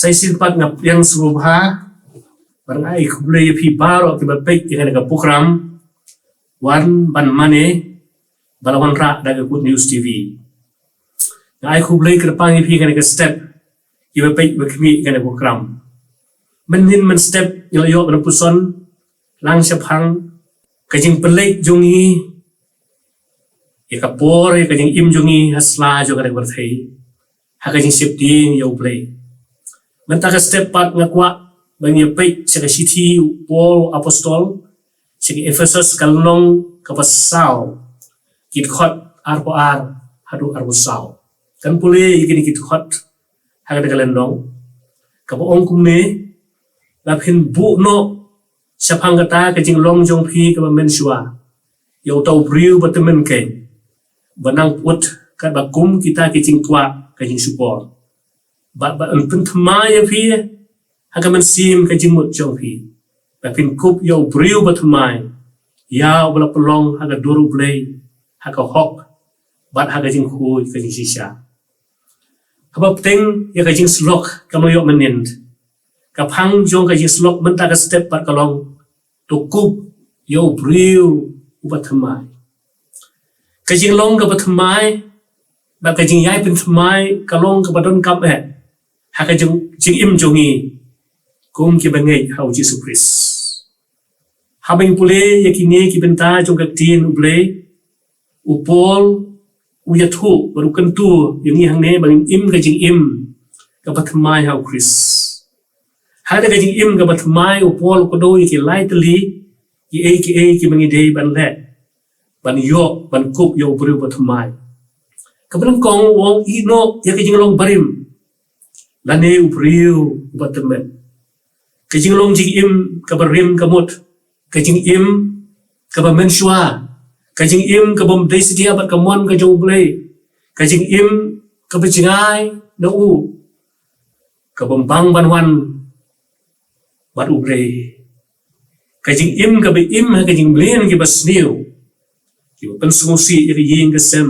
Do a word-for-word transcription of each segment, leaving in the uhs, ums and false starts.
Sa shisien pat nga pdiang sngewbha bad nga ai khublei ïa phi baroh kiba peit ïa kane ka program Wan Ban Mane ba la wanrah da ka Good News T V. Nga ai khublei kyrpang ïa phi kane ka step, kiba peit ba khmih ïa kane ka program. Mynhynnin mynstep ngi la ïoh ban puson lang shaphang ka jingpynleit jong ngi ïa ka por, ïa ka jingim jong ngi ha sla jong kane ka pyrthei, ha ka jingsheptieng ïa U Blei. Mynta ka step pat nga kwah ba ngin ïa peit sha ka shithi u Paul apostol sha ki Ephesos ka lynnong kaba saw, ki dkhot arphew ar haduh arphew saw. Kan pule ïa kine ki dkhot ha kane ka lynnong kaba ong kumne: Lada phin buh noh shaphang kata ka jinglong jong phi kaba mynshuwa ïa uta u briew ba tymmen keiñ, ba nang pyut katba kum kita ki jingkwah ka jingshukor, bad ba yn pynthymmai ïa phi ha ka mynsiem ka jingmut jong phi, ba phin kup ïa u briew ba thymmai, ïa uba la pynlong ha ka dur U Blei ha ka hok bad ha ka jingkhuid ka jingshisha. Haba bteng ïa ka jingsyllok kaba la ïoh mynnin, ka phang jong ka jingsyllok mynta ka step pat ka long: To kup ïa u briew uba thymmai. Ka jinglong kaba thymmai bad ka jingïai pynthymmai ka long kaba donkam eh ha ka jing, jingim jong ngi kum kiba ngeit ha U Jisu Khrist. Haba ngi pule ïa kine ki bynta jong ka ktien U Blei, u Paul u ïathuh bad u kyntu ïa ngi hangne ba ngin im ka jingim kaba thymmai ha U Khrist. Ha kata ka jingim kaba thymmai, u Paul u kdew ïa ki lai tylli kiei kiei kiba ngi dei ban leh ban ïoh ban kup ïa u briew ba thymmai. Kaba nyngkong u ong, ïeh noh ïa ka jinglong barim lane u briew uba tymmen. Ka jinglong jingim kaba rim ka mut, ka jingim kaba mynshuwa, ka jingim kaba ym dei satia bad ka mon ka jong U Blei, ka jingim kaba jngai na u, kaba ym bang ban wan bad U Blei, ka jingim kaba im ha ka jingmlien kiba sniew, kiba pynsngewsih ïa ka ïing ka sem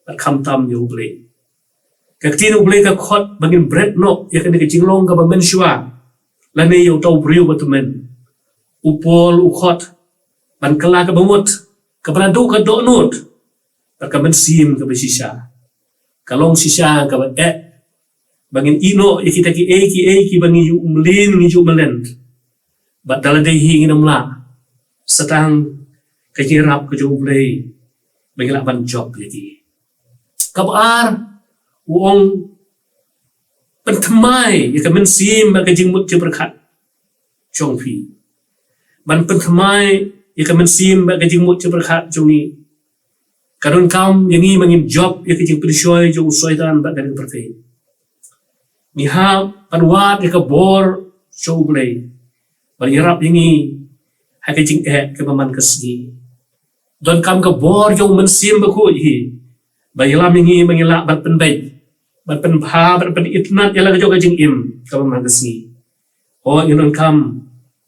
bad khamtam ïa U Blei. Ka ktien U Blei ka khot ba ngin bret noh ïa kane ka jinglong kaba mynshuwa lane ïa uta u briew ba tymmen. U Paul u khot ban kylla kaba mut, kaba naduh ka dohnud bad ka mynsiem kaba shisha. Ka long shisha kaba eh ba ngin ïeh noh ïa kita kiei kiei kiba ngi ju mlien, ngi ju mlien, bad da lade hi ngin ym lah sa tang ka jingïarap ka jong U Blei ba ngin lah ban jop ïa ki. Kaba ar u ong, pynthymmai ïa ka mynsiem bad ka jingmut jingpyrkhat jong phi. Ban pynthymmai ïa ka mynsiem bad ka jingmut jingpyrkhat jong ngi, ka donkam ïa ngi ba ngin jop ïa ka jingpynshoi jong u Soitan bad ka jingpyrkhat. Ngi hap ban wad ïa ka bor jong U Blei ban ïarap ïa ngi ha ka jingeh kaba man ka sngi. Donkam ka bor jong u Mynsiem Bakhuid hi ba ïalam ïa ngi ba ngin lah ban pynbeit, ban pynbha, ban pynitynnad ïa la ka jong ka jingim kaba man ka sngi. Hooid, ngi donkam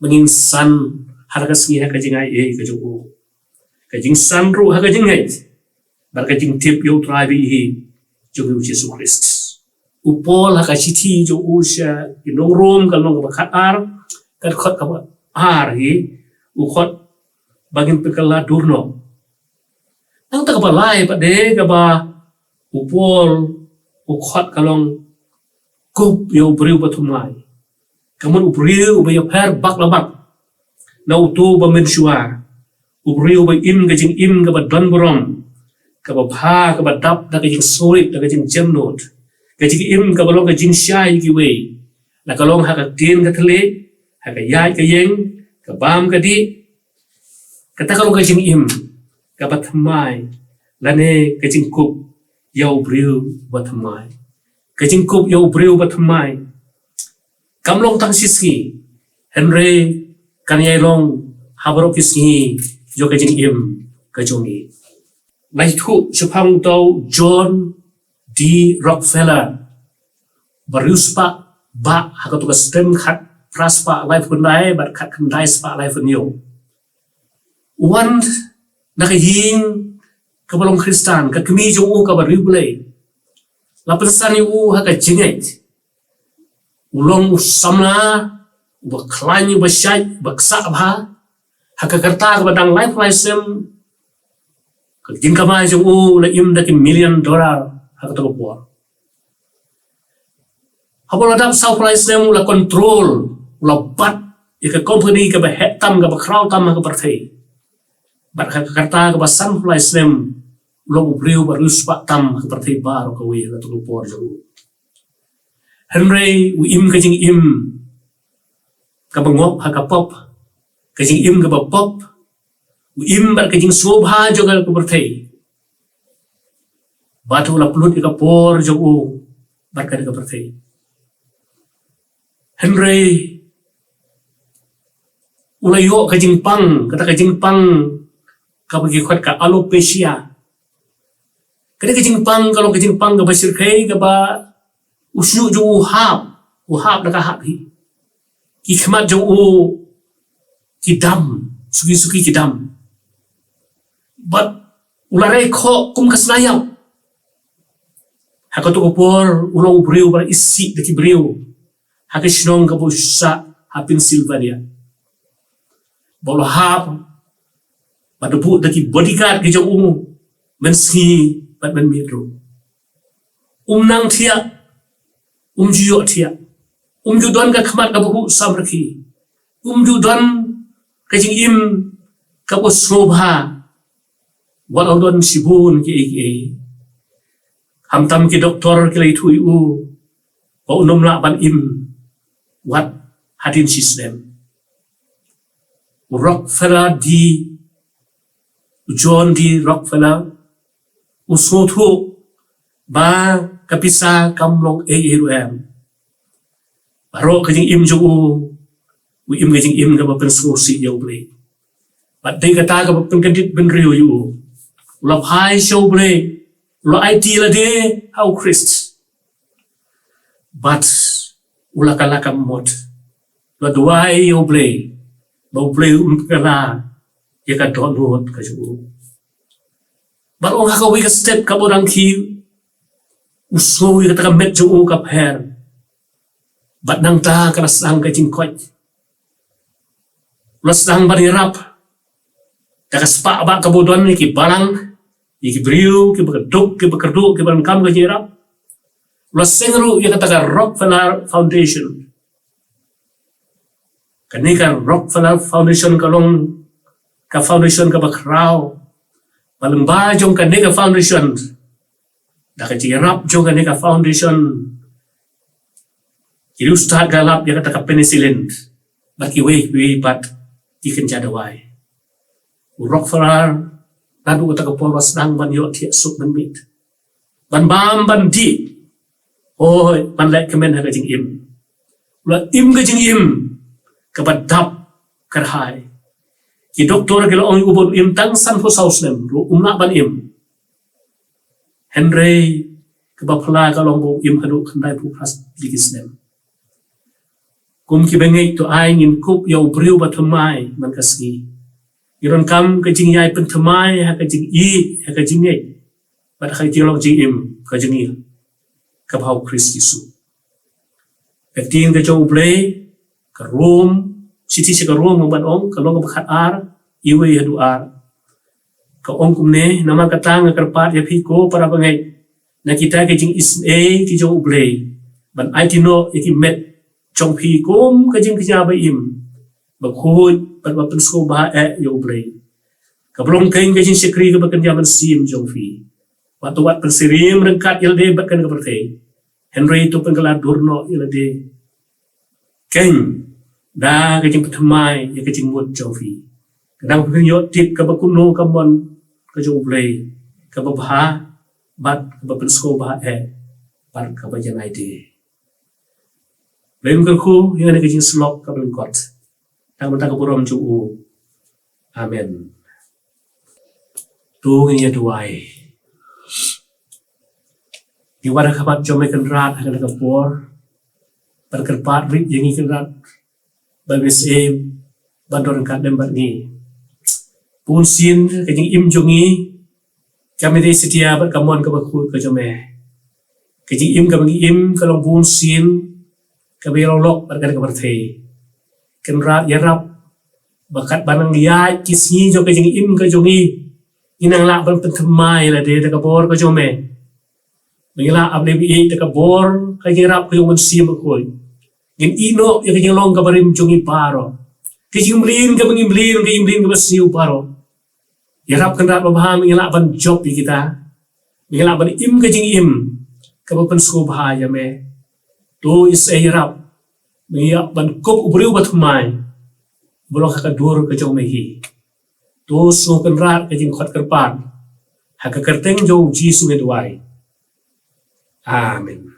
ba ngin san ha ka sngi ha ka jingai ei ka jong u, ka jingsan ruh ha ka jingngeit bad ka jingtip ïa U Trai bad U Jisu Khrist. U Paul ha ka shithi jong u sha ki nong Rom ka lynnong kaba khatar, ka dkhot kaba ar hi, u khot ba ngin pynkylla dur noh. Nangta kaba lai pat de kaba u Paul u khot ka long, kup ïa u briew ba thymmai. Ka mut u briew uba ïapher bak la bak na uto uba mynshuwa, u briew uba im ka jingim kaba don burom, kaba bha, kaba dap da ka jingsngewrit, da ka jingjemnud, ka jingim kaba long ka jingshai ïa kiwei, la ka long ha ka ktien ka thylliej, ha ka ïaid ka ïeng, ka bam ka dih, kata ka long ka jingim kaba thymmai, lane ka jingkup ïa u briew ba thymmai. Ka jingkup ïa u briew ba thymmai kam long tang shi sngi, hynrei kan ïai long ha baroh ki sngi jong ka jingim ka jong ngi. Ngi ïathuh shaphang uta u John D Rockefeller, ba riewspah bah ha kato ka snem khatphra spah laiphew khyndai bad khatkhyndai spah laiphew hynñiew. U wan na ka ïing kaba long Khristan, ka kmie jong u kaba riewblei la pynsan ïa u ha ka jingngeit. U long u samla uba khlaiñ, uba shait, uba ksah bha. Ha ka rta kaba dang laiphew lai snem, ka jingkamai jong u la im da ki million dollar ha kato ka por. Haba la dap sawphew lai snem u la control, u la bat ïa ka company kaba heh tam, kaba khraw tam ha ka pyrthei. Bad ha ka rta kaba sanphew lai snem u long u briew ba riewspah tam ha ka pyrthei baroh kawei ha kato ka por jong u. Hynrei u im ka jingim kaba ngop ha ka pop, ka jingim kaba pop, u im bad ka jingsngewbha jong ka pyrthei. Bad u la pynlut ïa ka por jong u bad ka pyrthei. Hynrei u la ïoh ka jingpang, kata ka jingpang kaba ki khot ka alopecia. Kata ka jingpang ka long ka jingpang kaba shyrkhei, kaba u shñiuh jong u hap, u hap da ka hap hi. Ki khmat jong u ki dam, suki suki ki dam. Bad u la rai khoh kum ka sniap. Ha kato ka por u long u briew ba la isih da ki briew ha ka shnong kaba u sah ha Pennsylvania. Ba u la hap bad u buh da ki bodyguard ki jong u mynsngi bad mynmiet ruh. Um nang thiah, um ju ïoh thiah, um ju don ka khmat kaba huh samrkhie, um ju don ka jingim kaba sngewbha. Wat la don shibun kiei kiei. Khamtam ki doktor ki la ïathuh ïa u ba un ym lah ban im wat hadien shisnem. U Rockefeller D, u John D Rockefeller, u sngewthuh ba ka pisa kam long ei ei ruh em. Baroh ka jingim jong u, u im ka jingim kaba pynsngewsih ïa U Blei. Bad dei kata kaba pynkyndit bynriew ïa u. U la phai sha U Blei, u la aiti lade ha U Khrist. Bad u la kylla ka mut, u la duwai ïa U Blei ba U Blei un pynkylla ïa ka dohnud ka jong u. Bad ong ha kawei ka step kaba u dang khie, u sngew ïa kata ka met jong u ka pher. Bad nangta ka la sdang ka jingkoit. U la sdang ban ïarap da ka spah bah kaba u don ïa ki balang, ïa ki briew kiba kduk, kiba kyrduh, kiba donkam ka jingïarap. U la seng ruh ïa kata ka Rockefeller Foundation. Kane ka Rockefeller Foundation ka long ka foundation kaba khraw. Ba lyngba jong kane ka foundation, da ka jingïarap jong kane ka foundation, ki riewstad ki la lap ïa kata ka penicillin bad kiwei kiwei pat ki kynja dawai. U Rockefeller naduh kata ka por u la sdang ban ïoh thiah suk ban miet, ban bam ban dih, hooid, ban leh kmen ha ka jingim. U la im ka jingim kaba dap kyrhai. Ki doktor ki la ong ïa u ba un im tang sanphew saw snem ruh um lah ban im. Hynrei kaba phylla ka long ba u im haduh khyndaiphew phra tylli ki snem. Kum kiba ngeit to ai ngin kup ïa u briew ba thymmai man ka sngi. Ngi donkam ka jingïai pynthymmai ha ka jingïeit, ha ka jingngeit, bad ha ka jinglong jingim ka jong ngi kaba ha U Khrist Jisu. Ka ktien ka jong U Blei, ka Rom, shithi sha ka Rom, ban ong, ka lynnong kaba khatar, uwei haduh ar, ka ong kumne: Namar kata nga kyrpad ïa phi ko para bangeit, na kita ki jingisynei ki jong U Blei, ban aiti noh ïa ki met jong phi kum ka jingkñia ba im, ba khuid bad ba pynsngewbha eh ïa U Blei, kaba long keiñ ka jingshakri kaba kynja mynsiem jong phi. Wat to wat pynsyriem ryngkat ïa lade bad kane ka pyrthei, hynrei to pynkylla dur noh ïa lade keiñ da ka jingpynthymmai ïa ka jingmut jong phi, khnang ba phin ïoh tip kaba kumno ka mon ka jong U Blei, kaba bha bad kaba pynsngewbha eh bad kaba janai de. Blei un kyrkhu ïa kane ka jingsyllok kaba lyngkot, tang mynta ka burom jong u. Amen. To ngin ïa duwai. Ngi wan ha khmat jong me Kynrad ha kane ka por, ban kyrpad rit ïa ngi Kynrad, ba me sngewbha ban don ryngkat lem bad ngi. Bunsien ka jingim jong ngi kam dei satia bad ka mon kaba khuid ka jong me. Ka jingim kaba ngi im ka long bunsien kaba ïalong lok bad kane ka pyrthei. Kynrad, ïarap ba katba nang ïaid ki sngi jong ka jingim ka jong ngi, ngi nang lah ban pynthymmai ïa lade da ka bor ka jong me. Ba ngi lah ban ïeit da ka bor ka jingïarap ka jong u Mynsiem Bakhuid. Ngin ïehnoh ïa ka jinglong kaba rim jong ngi baroh. Ka jingmlien kaba ngi mlien, ka jingmlien kaba sniew baroh. Ïarap Kynrad babha, ba ngi lah ban jop ïa kita, ba ngi lah ban im ka jingim kaba pynsngewbha ïa me. To Ïsai, ïarap ba ngi ïa ban kup u briew bathymmai, ba long ha ka dur ka jong me hi. To sngew Kynrad ka jingkhot kyrpad. Ha ka kyrteng jong u Jisu ngi duwai. Amen.